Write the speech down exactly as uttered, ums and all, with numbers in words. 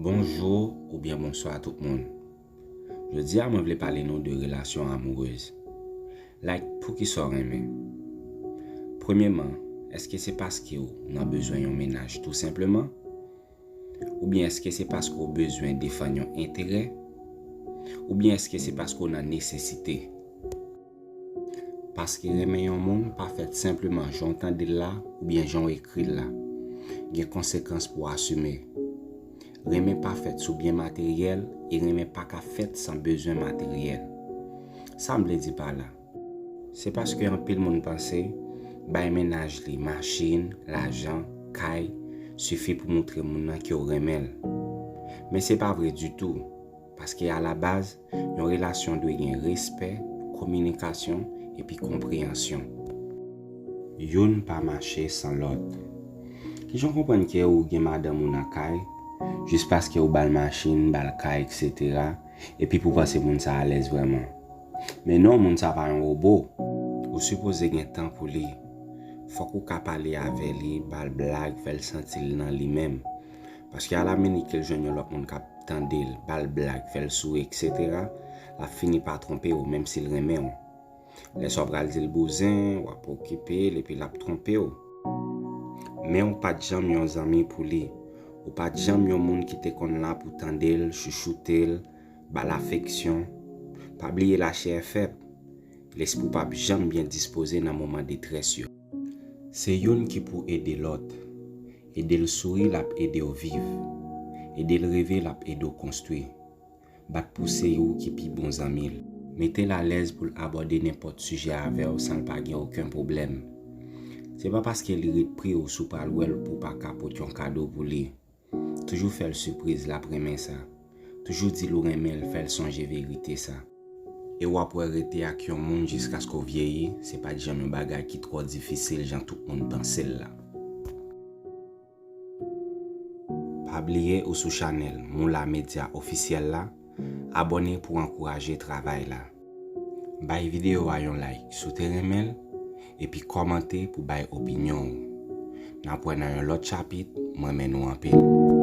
Bonjou oubyen bonswa tout moun. Jodi a mwen vle pale nou de relasyon amourez. Like, poukisa w renmen? Premyeman, èske se paske w nan bezwen yon mennaj tou senpleman? Oubyen èske se paske w bezwen defann yon enterè? Oubyen èske se paske w nan nesesite? Paske renmen yon moun pa fèt senpleman jan w tande l la oubyen jan w ekri l la. Gen konsekans pou w asime. Renmen pa fèt sou byen materyèl e renmen pa ka fèt san bezwen materyèl. Sa m vle di pa la? Se paske anpil moun panse bay mennaj li machin, lajan, kay sifi pou moutre moun nan ke w renmen l. Men se pa vre ditou, paske alabaz, yon relasyon dwe gen respè, kominikasyon, epi konpreyansyon. Youn pa mache san lòt. Kijan w konprann ke ou gen madanm ou nan kay, jis paske ou ba l machin, ba l kay, etsetera, epi pou w panse moun sa alèz vrèman? Men non, moun sa pa yon wobo. Ou sipoze gen tan pou li. Fòk ou ka pale avè li, ba l blag, fè l santi l nan li menm. Paske alaminik ke l jwenn yon lòt moun k ap tande l, ba l blag, fè l souri, etsetera, l ap fini pa twonpe w, menm si l renmen w. Lè sa w pral di l bouzen, w ap okipe l epi l ap twonpe w. Men ou pa t janm yon zanmi pou li. Ou pa t janm yon moun ki te konn la pou tande l, chouchoute l, ba l afeksyon. Pa bliye lachè fèb. Lespri w p ap janm byen dispoze nan moman detrès yo. Se youn ki pou ede lòt. Ede l souri, l ap ede w viv. Ede l reve, l ap ede w konstwi. Bat pou se ou ki pi bon zanmi l. Mete l alèz pou l abòde nenpòt sijè avè w san l pa gen okenn pwoblèm. Se pa paske li ret pre w si w pral wè l pou w pa ka pote yon kado pou li. Toujou fè l sipriz, l ap renmen sa. Toujou di l ou renmen l, fè l sonje verite sa. E w ap wè rete ak yon moun jiskaske w vyeyi, se pa t janm yon bagay ki twò difisil jan tout moun panse l la. Pa bliye ou sou chanèl Moula Media Ofisyèl la, abòne pou w ankouraje travay la. Bay videyo a yon like si w te renmen l, epi kòmante pou bay opinyon w. N ap wè nan yon lòt chapit, m renmen nou anpil.